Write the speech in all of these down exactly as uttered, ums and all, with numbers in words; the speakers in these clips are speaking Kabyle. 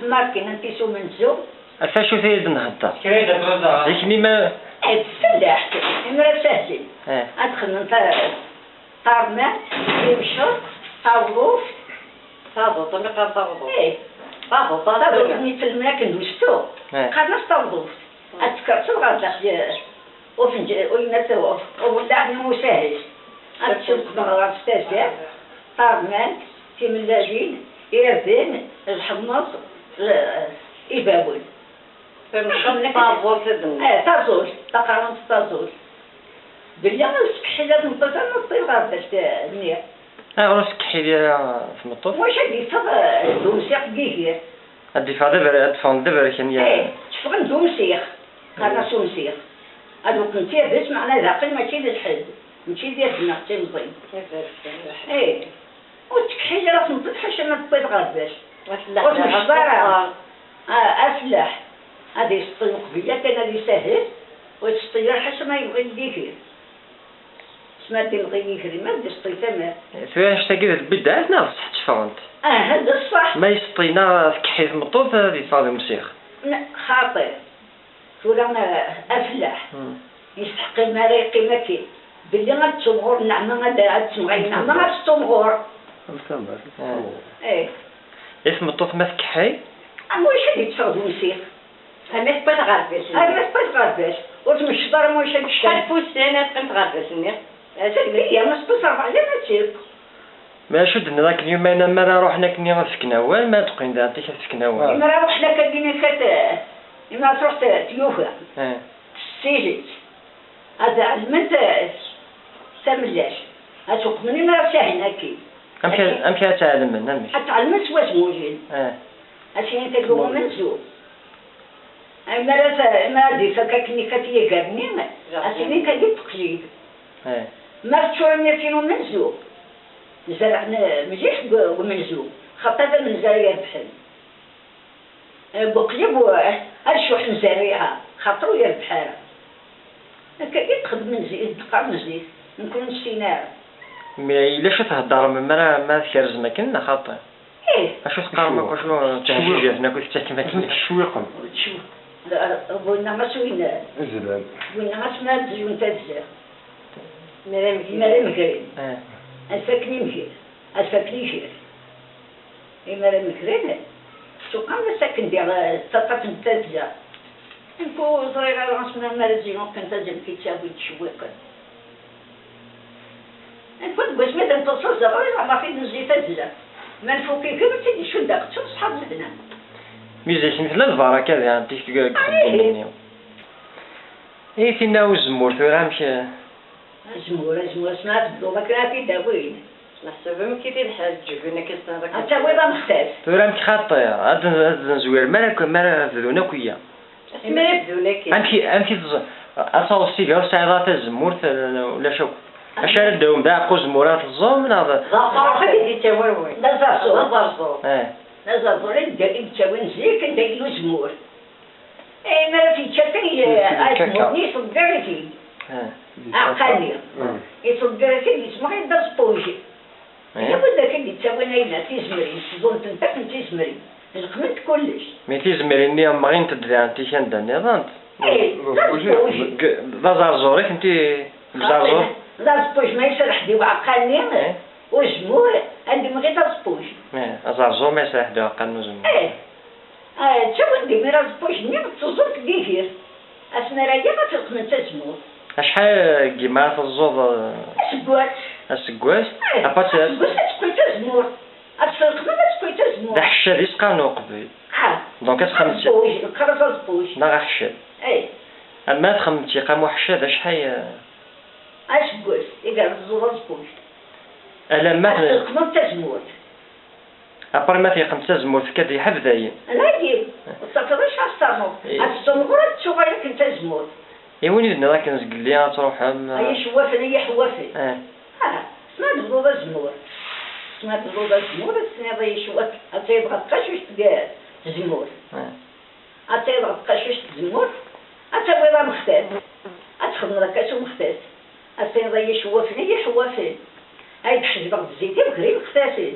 Markin, anti s umenzu? Ɣef acu i d-nhedder? Kra i d-hedreḍ daɣen? Zik-nni ma Eh, d tfellaḥt, imra sahlen. Eh. Ad xedmen ta-, tarmant, imceḍ, tawḍuft. Taḍuṭ, mi qqar taḍuṭ. Eh. Taḍuṭ, taḍuṭ. Taḍuṭ-nni ttelmen akken d ustu. Eh. Qqaren-as taḍuṭ. Ad tkerseḍ ɣer daxel, eh, ufenǧ-, uyennat, u-, uwellaɛ-nni usahel. Ad tselqem ɣer tazart, tarmant, timellalin, irden, lḥemmeẓ, eh, ibawen. Tamecṭ, taẓult, ad d-nniɣ. Eh, taẓult, taqerɛunt n taẓult. Belli ad tkeḥḥi la tmeṭṭut, ad neṭṭi ɣer ddac-nni. Ayɣer ur tkeḥḥi ara tmeṭṭut? Wacu ad d-iffeɣ, eh, d umsiɣ deg yiger? Ad d-iffeɣ d aber-, ad d-ffɣen d aberkan ya- Eh, tteffɣen d umsiɣ. Qqaren-as umsiɣ. Ad uqmen tirdest, meɛna d aqel mačči d lḥed. Mačči d irden neɣ d timẓin. Eh. Ur tettkeḥḥil ara tmeṭṭut ḥaca ma tewwiḍ ɣer ddac. Ur tmecceḍ ara. Ah, afellaḥ. Ad iseṭṭi uqbel yakan ad isahel, ur iseṭṭi ara ḥaca ma yebɣi ad d-iger. S ma d-imɣi yiger, ma d-iseṭṭi tamart. Tura annect-agi d lbidɛat neɣ d ṣṣeḥ tteffɣent? Aha, d ṣṣeḥ. Ma iseṭṭi neɣ tkeḥḥi tmeṭṭut ad iffeɣ d umsiɣ? N-, xaṭi. Tura, eh, afellaḥ. Hmm. Yesteḥq mi ara yeqqim akkin. Belli ad tettumɣur nneɛma, ad, ad temɣi nneɛma, ad tettumɣur. Am tamart, ad tettumɣur. Eh. I tmeṭṭut ma tkeḥḥi? Am wacu ad d-itteffeɣ d umsiɣ? Armi tewwiḍ ɣer ddac-nni. Armi tewwiḍ ɣer ddac. Ur tmecceḍ ara am wacu ad yekcem. Acḥal n wussan ad teqqimeḍ ɣer ddac-nni? Zik-nni, ma teṭṭes rebɛa layat akk. Ma acu d-tenniḍ akken yumayen, mi ara ruḥen akkenni ad fken awal, mi ara d-qqlen d anti ad fken awal? Imi ara ruḥen akka din akka, imi ara truḥ t-, tyuga. Eh. Tessilit. Ad ɛelmen t-, tamellalt. Ad tuqmen imi ara sahen akkin. Amek, amek ara tt-ɛelmen, amek? Ad tt-ɛelmen s wazmulen. Eh. Ad s-inin tagi umenzu. Ay, mi ara t-, mi ara d-ifak akken ifak yiger-nni, ad s-inin tagi teqlid. Eh. Ma teččur am tin umenzu, zerɛen mliḥ deg, deg umenzu, xaṭer d amenzu ara irebḥen. Eh, buqlib u-, ad cuḥen zerriɛa, xaṭer ur yerbeḥ ara. Akka i d-xedmen zik, i d-qqaren zik, nekni ur nessin ara. Mi yella acu theddrem mi ara, mi ara tkerzem akken, neɣ xaṭi? Ih. Acu teqqarem akk, acu ttḥeǧǧiǧaten akk i tettakem akken? Ccwiqen. Winna ɣas win. Izlan. Winna ɣas ma ad zun tazla. Mi ara mgren. Mi ara mgren. Eh. Ad fakken imger. Ad fakken iger. Imi ara mgren, ttuqan-as akken diɣ, eh, ttaṭṭafen tazla. Nekk ur ẓriɣ ara asmi ara zinu kan tazla i ttawin ttcewwiqen. Nekk deg wasmi ad n-teḍsa ẓẓerɣ, ur iɛemmer i d-nezzi tazla. Ma nfuk iger, ad tt-id-icudd aqettu, ṣṣeḥ d lehna. Mi zik tella lbaraka diɣ, deg, deg uxeddim-nni. I tinna uzemmur tura amek? Azemmur, azemmur, asmi ara tebduḍ akken ara t-id-awin. Meḥsub amek i t-id-ḥerǧben akka s-, akka s-, ad tawiḍ amextas. Tura amek xaṭi, ad n-, ad nezwir mi ara, mi ara bdun akk iya. Asmi ara bdun akka. Amek, amek i teẓ-, ad taweḍ s iger ur tesɛiḍ ara tazemmurt, eh, ulac akk. Acu ara d-tawim, d aɛeqqa uzemmur ara teẓẓum, neɣ d... D aẓerẓur i d-ittawin. D aẓerẓur. D aẓerẓur. Eh. D aẓerẓur i d-, i d-ittawin zik, anda yella uzemmur. Eh, mi ara t-yečč akka, azemmur-nni iṣegger-it-id. Ah. Aɛeqqa-nni. Ah. Iṣegger-it-id, yesmeɣ-it d aẓebbuj. Eh. Yella wid akken d-ittawin ayla, tizemrin, ttẓuntent akk n tizemrin, leqment kullec. Mi tizemrin-nni mɣint-d diɣen tikanda nniḍen? Eh, d aẓebbuj. G-, d aẓerẓur i tent-i-, d aẓerẓur? D aẓebbuj, ma iserreḥ di uɛeqqa-nni, eh, uzemmur, ad d-imɣi d aẓebbuj. Eh, aẓerẓur ma iserreḥ di uɛeqqa n uzemmur. Eh. Ah, ttawin-d imir aẓebbuj-nni d tuẓult deg iger. Asmi ara yaɣ ad t-leqmen d tazemmurt. Acḥal n yimi ara teẓẓuḍ, eh, aseggas? Aseggas? Eh, apa-tt-, aseggas ad teqqel d tazemmurt. Ad t-leqmen ad teqqel d tazemmurt. D aḥeccad i s-qqaren uqbel. Ah. Donc, ad txemmem-tt. Aẓebbuj, neqqar-as aẓebbuj. Neɣ aḥeccad. Eh. Ama ad txemmem-tt yeqqam uḥeccad, acḥal, eh? Aseggas, i ara teẓẓuḍ aẓebbuj. Alamma ad t-leqmen d tazemmurt. Après ma t-yeqqen d tazemmurt, tekka-d yeḥbed ayen. Dagi, ur tafeḍ acu ara s-ternuḍ. Eh. Ad tettumɣur, ad tettuɣal akken d tazemmurt. I win i d-tenniḍ akken zgelli ad truḥem, eh. Ay iḥewwafen, ay iḥewwafen. Eh. Ah, s ma tebduḍ azemmur. S ma tebduḍ azemmur, ad tenniḍ ay iḥewwafen, ad tawiḍ ɣer tqacuct deg tzemmurt. Eh. Ad tawiḍ ɣer tqacuct tzemmurt, ad tawiḍ amextas. Ad txedmeḍ akka s umextas. Ad tawiḍ ay iḥewwafen, ay iḥewwafen. Ay d-ḥejbeɣ d zzit-iw gar imextasen.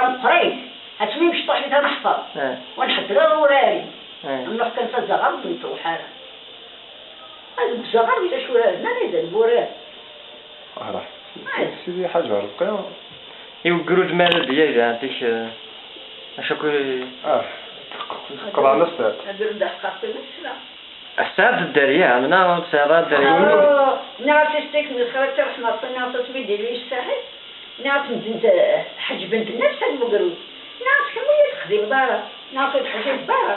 tura meqqrin. Ad tmimecṭaḥ di taneḥfeḍ. Eh. Wa nḥeddreɣ urari. Eh. Nruḥ kan s azaɣar ur nṭuḥ ara. Ad deg uzaɣar ulac uraren, anida nburar? Ara. Sidi Ḥaǧ Rebqi. Iwegger udmar ad d-yay daɛentik, eh, acu akk i- Ah, qeḍɛen-as-t. Ad d-ḥqeɣ tura ssla. Tesɛiḍ dderya, neɣ ur tesɛiḍ ara dderya? Ah, nniɣ-as istik n lxir ad tt-iṛḥem Ṛebbi, nniɣ-as asmi d-ilul Saḥit. Nniɣ-asent, ḥeǧbent nnefs am ugrud. Nniɣ-as, kemm ur yi-texdimeḍ ara, nniɣ-as, ur teḥjibeḍ ara.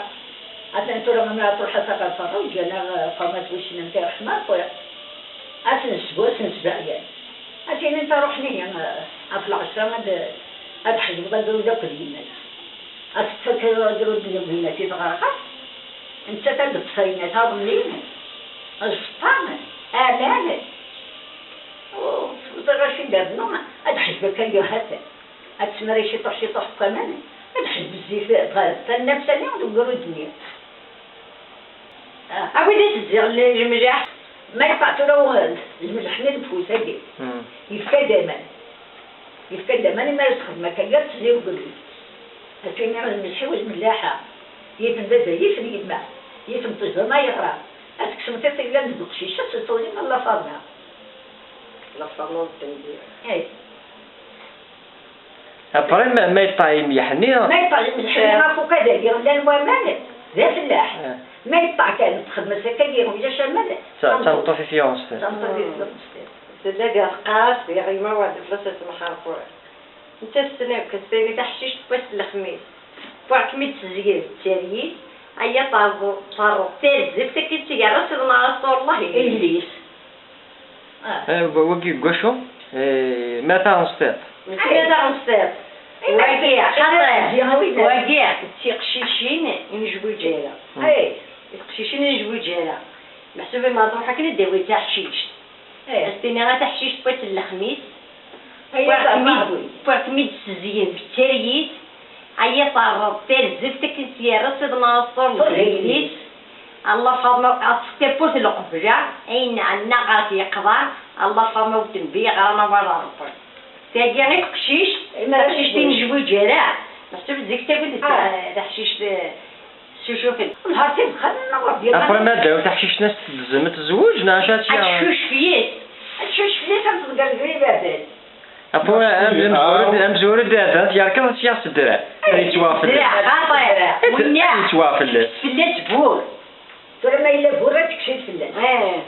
Atan tura ma truḥ a taɣerfeɣ, ǧǧan-aɣ, eh, Faḍma Twicin, amek i ṛuḥen ṛwiɣ. Ad ten-nesbu, ad ten-nesbeɛyan. Ad tinin taruḥ-nni, eh, ɣef lɛecṛa ad, ad ḥejbeḍ agrud akked yemma-s. Ad tettakeḍ agrud n yemma-s i tɣerɣert, nettat ad d-teṭṭef ayen taḍnin, aẓeṭṭa, aman. Ur tewwiḍ acu i d-rnu, ad ḥejbeɣ akka, yuhatan. Ad tesmar ciṭuḥ ciṭuḥ n waman, ad ḥejbeɣ zzit, tannafsa-nni d ugrud-nni. Ah, awi-d ad s-zziɣ lemleḥ. Ma yebɣa tura u-, lemleḥ-nni deg ufus-agi. Hmm. Yefka-d aman. Yefka-d aman, imi ara s-texdem akka, ad tezzi ugrud. Ad tini lemleḥ-iw d lmellaḥa. Yifen d azayef n yemma. Yifen tejda ma yeɣra. Ad teksem tiṭ yellan deg uqcic, ad teṭṭulim a la Faḍma. La Faḍma ur d-tendir. Eh. Après, ma, ma yeṭṭeɛ yemyeḥni. Ma yeṭṭeɛ yemyeḥni, eh, ɣef ukad-agi, llan waman, d afellaḥ. Eh. Ma yeṭṭeɛ kan, txedm-as akkagi, ulac aman. D ta-, d tameṭṭut i t-yuɣen s tiṭ. D tameṭṭut i t-yuɣen s tiṭ. Tella diɣ teqqar-as, diɣ yemma Weɛd Flas ad temxerqur. Netta tessen akk, ad s-tini taḥcict n wass n lexmis. Wwiɣ-kem-id s zzgir d taryit, aya terẓ-, terreḍ tarzeft akken d tigerra-s iḍen ɣer-s Allah yelli-s. Ah. Eh, wa-, wagi deg wacu? Eh, ma taɣenṣtiṭ. Mačči ma taɣenṣtiṭ. Eh, wagi, eh, xaṭi. Eh, wagi d tiqcicin i nezwiǧ ara. Hmm. Eh. D tiqcicin i nezwiǧ ara. Meḥsub ma truḥ akken ad d-tawi taḥcict. Eh. Ad s-tini a taḥcict n wass n lexmis. Wwiɣ-kem-id, wwiɣ-kem-id s zzgir d taryit. Aya terreḍ tarzeft akken s-yerra s iḍen ɣer-s ṭul n lexmis. Allah Faḍma, ad tefk tawwurt n lqebla, ayen ɛennaɣ ɣer-k yeqḍa, Allah Faḍma ur d-tenbi, yeɣra ma wala Ṛebbi. Tagi i teqcict, taqcict i nezwiǧ ara. Meḥsub zik tagi d, ah, taḥcict, eh, s ucufel. Nheṛ timeqqan neɣ ɣer. Après ma d-tawi taḥcict-nni s-tezmem ad tezweǧ, neɣ acu ad tga? Ad tcucef yes. Ad tcucef yes, ad tḍegger deg iberdan. Après, am-, amezwaru d, amezwaru d-iɛeddan, yerkeḍ ad tt-yaɣ s ddreɛ. Ad yettwaɣ fell-as. Ddreɛ, xaṭi. Winna. Ad yettwaɣ fell-as. Fell-as bur. Tura ma yella bur, ad tekkes-it fell-as. Eh.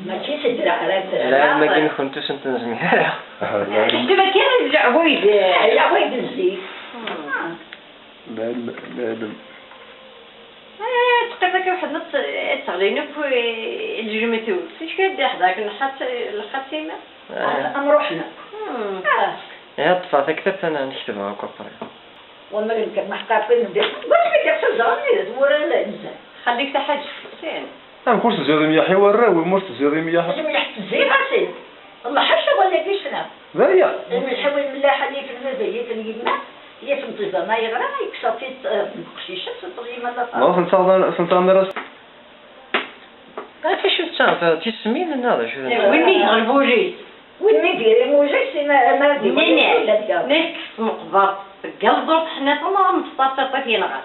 Mačči s ddreɛ ara ddreɛ. Lɛilma-agi-nkent ur sent-nezmir ara. Teḥseb akka d leɛwayed. Leɛwayed n zik. Hmm. Lɛilm, lɛilm. Eh, teqqimeḍ akka weḥd-m, ad t-, ad teɣlin akk, eh, lǧemtul. Ticki ad d-iḥḍer-ak lxat-, lxatima. Ah. Am ruḥen akk. Hmm. Ah. Eh, ṭṭfeɣ taktabt, ad n-, ad n-ketbeɣ akk après. Wamma d nekk ma ḥqaqen d-, d acu i d-iqsed ẓran-, d tmura n-, nzan. Xallik taḥaǧt sin. Amek ur tezziḍ imyaḥ i warraw-im, ur tezziḍ imyaḥ? Imyaḥ tezziɣ-asen. Allah ḥaca wala d ccna. D aya. Imyaḥ i wayen mlaḥ, ad yifen mazal yifen yemma, yifen tezda ma yeɣra, yekkes-aɣ-t-id, eh, deg uqcic-a, s ṭṭbib ma d aṭar. Ma tentaɣ-, tentaɣ mi ara s- Ɣef acu tettaɣeḍ tismin neɣ d acu? Eh, win mi yeɣleb wul-is. Win mi d-yerra wul-is, ma, ma d-iwala, nnan-as, ula d nekk meqbeṛ deg lẓur teḥniḍ, ma mfeṭṭa tiṭ yenɣa.